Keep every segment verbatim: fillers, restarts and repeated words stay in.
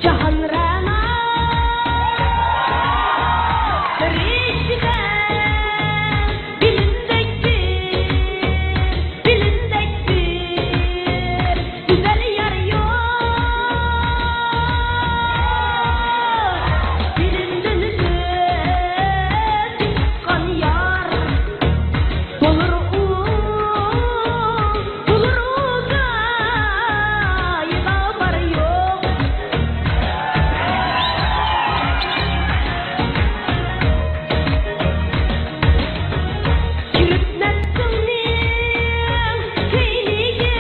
جاھان رەنا بىر ئىچىدە، بىلىمدەك بىر، بىلىمدەك بىر گۈزەل يار يوق. بىلىمدىن ئۆتۈپ چىققان يار. بولۇر ئۇ، بولۇر ئۇ، جايىغا بار يوق. كىرىپ نەپسىڭنىڭ كەينىگە.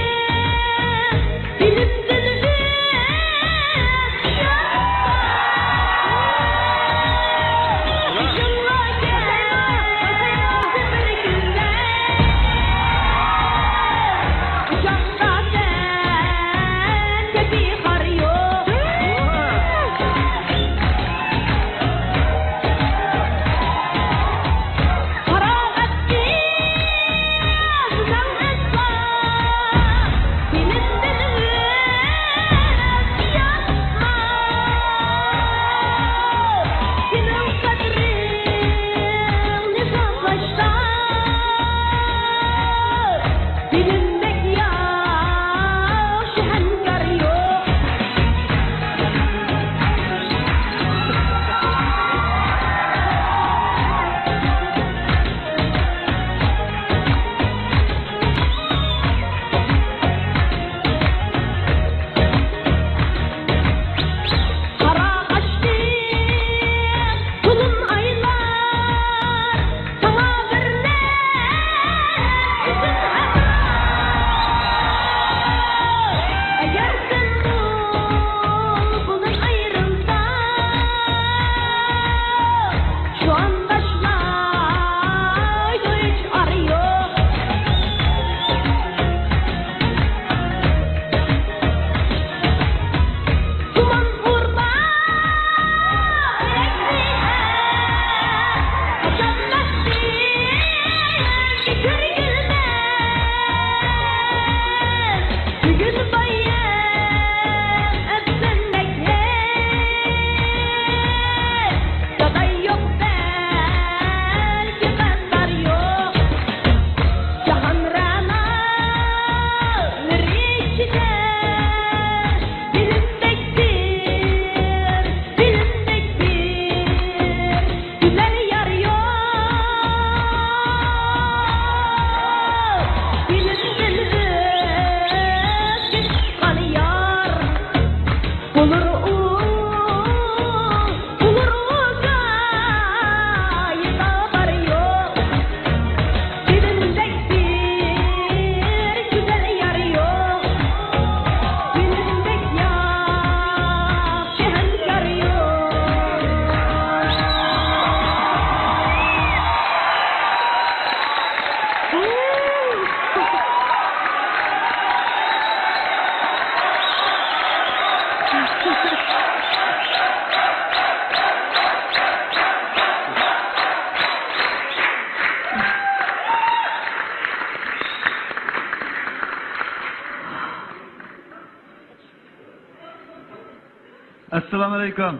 ئەسسالامۇ ئەلەيكۇم.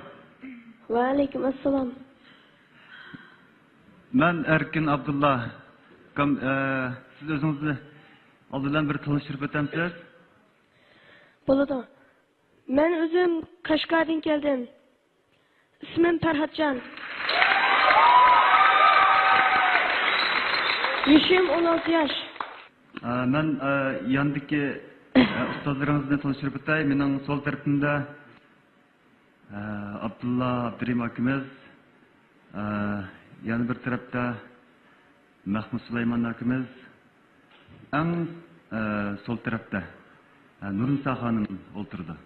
ۋەئەلەيكۇم ئەسسالام. مەن ئەركىن ئابدۇللا. ئۇكام، ئە، سىز ئۆزىڭىزنى ئالدى بىلەن بىر تونۇشتۇرۇپ ئۆتەمسىز؟ بولىدۇ. مەن ئۆزۈم قەشقەردىن كەلدىم. ئىسمىم پەرھاتجان. يېشىم ئون ئالتە ياش. ئە، مەن، ئە، ياندىكى، ئە، ئۇستازلىرىڭىزنى تونۇشتۇرۇپ ئۆتەي. مېنىڭ سول تەرىپىمدە ئابدۇللا ئابدۇرېھىم ئاكىمىز، يەنە بىر تەرەپتە مەخمۇت سۇلايمان ئاكىمىز، ئەڭ سول تەرەپتە نۇرنىسا خانىم ئولتۇرىدۇ.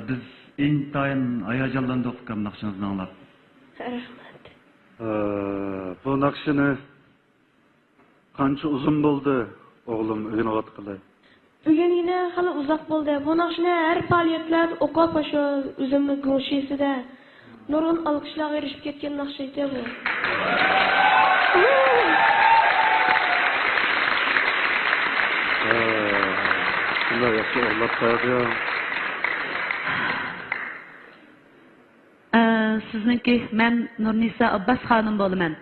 بىز ئىنتايىن ھاياجانلاندۇق، ئۇكام، ناخشىڭىزنى ئاڭلاپ. رەھمەت. ئە، بۇ ناخشىنى قانچە ئۇزۇن بولدى، ئوغلۇم، ئۆگىنىۋاتقىلى؟ ئۆگەنگىنى خېلى ئۇزاق بولدى. بۇ ناخشىنى ھەر پائالىيەتلەردە ئوقۇپ، ئاشۇ ئۆزۈمنىڭ گۇڭشىسىدە نۇرغۇن ئالقىشلارغا ئېرىشىپ كەتكەن ناخشا ئىدى بۇ. ھە، شۇنداق ياخشى ئورۇنلاپ قويدى. ئە، سىزنىڭكى، مەن نۇرنىسا ئابباس خانىم بولىمەن.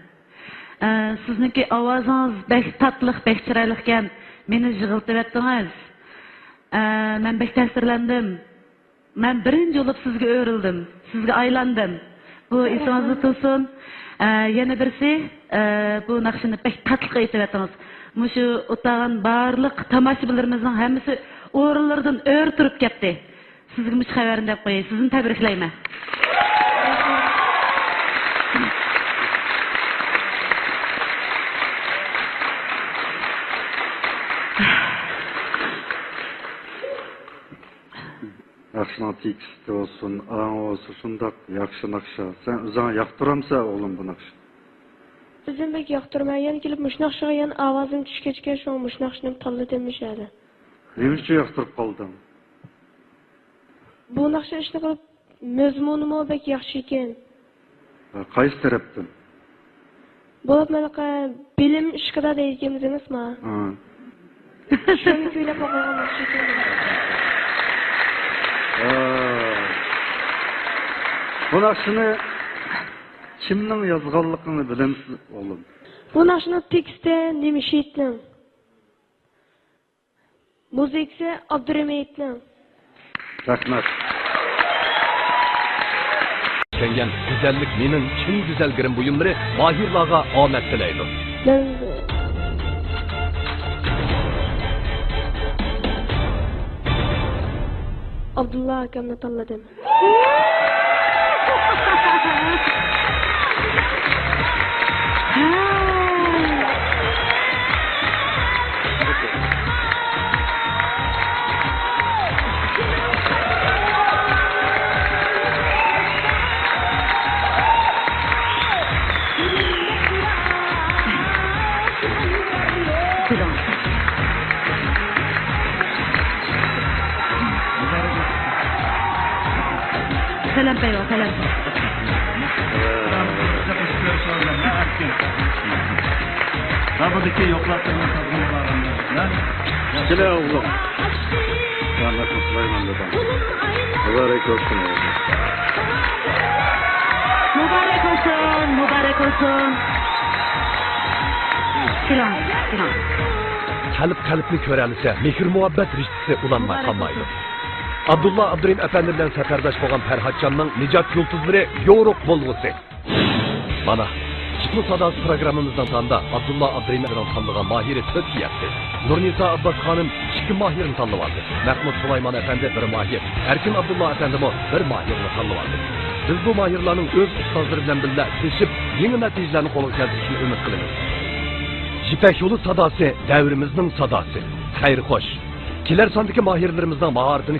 ئە، سىزنىڭكى ئاۋازىڭىز بەك تاتلىق، بەك چىرايلىقكەن. مېنى يىغلىتىۋەتتىڭىز. ئە، مەن بەك تەسىرلەندىم. مەن بىرىنچى بولۇپ سىزگە ئۆرۈلدۈم، سىزگە ئايلاندىم. بۇ ئېسىڭىزدە تۇرسۇن. ئە، يەنە بىرسى، ئە، بۇ ناخشىنى بەك تاتلىق ئېيتىۋەتتىڭىز. مۇشۇ ئولتۇرغان بارلىق تاماشىبىنلىرىمىزنىڭ ھەممىسى ئورۇنلىرىدىن ئۆرە تۇرۇپ كەتتى. سىزگە مۇشۇ خەۋەرنى دەپ قوياي، سىزنى تەبرىكلەيمەن. ناخشىنىڭ تېكىستى بولسۇن، ئاڭى بولسۇن، شۇنداق ياخشى ناخشا. سەن ئۆزۈڭ ياقتۇرامسەن، ئوغلۇم، بۇ ناخشىنى؟ ئۆزۈم بەك ياقتۇرىمەن. يەنە كېلىپ مۇشۇ ناخشىغا يەنە ئاۋازىم چۈشكەچكە، شۇڭا مۇشۇ ناخشىنى تاللىدىم مۇشۇ يەردە. نېمە ئۈچۈن ياقتۇرۇپ قالدىڭ؟ بۇ ناخشا ئىشنى قىلىپ، مەزمۇنىمۇ بەك ياخشى ئىكەن. ھە، قايسى تەرەپتىن؟ بولۇپ مانا بىلىم ئىشقىدا دەيدىكەنمىز ئەمەسما؟ ھە. شۇنى كۈيلەپ ئوقۇغان ناخشا ئىكەن. ھە. بۇ ناخشىنى كىمنىڭ يازغانلىقىنى بىلەمسىز، ئوغلۇم؟ بۇ ناخشىنىڭ تېكىستى نىمشېھىتنىڭ. مۇزىكىسى ئابدۇرېمىتنىڭ. رەھمەت. كەڭگەن گۈزەللىك مېنىڭ چىن گۈزەلگىرىم بۇيۇملىرى ماھىرلارغا ئامەت تىلەيدۇ. مەن ئابدۇللا ئاكامنى تاللىدىم. سەلام بەرگىن، سەلام. كېلە ئوغلۇم. رەھمەتلىك سۇلايمان دادام. مۇبارەك بولسۇن ئوغلۇم. مۇبارەك بولسۇن، مۇبارەك بولسۇن. كېلىڭ، كېلىڭ. قەلب قەلبنى كۆرەلىسە، مېھىر-مۇھەببەت رىشتىسى ئۇلانماي قالمايدۇ. ئابدۇللا ئابدۇرېھىم ئەپەندى بىلەن سەپەرداش بولغان پەرھاتجاننىڭ نىجات يۇلتۇزلىرى يورۇق بولغۇسى. مانا، ئىشقنىڭ ساداسى پروگراممىمىزنىڭ سانىدا ئابدۇللا ئابدۇرېھىم ئەپەندىنىڭ تاللىغان ماھىرى تۆتكە يەتتى. نۇرنىسا ئابباس خانىم ئىككى ماھىرنى تاللىۋالدى. مەھمۇت سۇلايمان ئەپەندى بىر ماھىر، ئەركىن ئابدۇللا ئەپەندىمۇ بىر ماھىرنى تاللىۋالدى. بىز بۇ ماھىرلارنىڭ ئۆز ئۇستازلىرى بىلەن بىللە ئىشلىشىپ، يېڭى نەتىجىلەرنى قولغا كەلتۈرۈشىنى ئۈمىد قىلىمىز. يىپەك يولى ساداسى، دەۋرىمىزنىڭ ساداسى. خەير خوش. كېلەر ساندىكى ماھىرلىرىمىزنىڭ ماھارىتىنى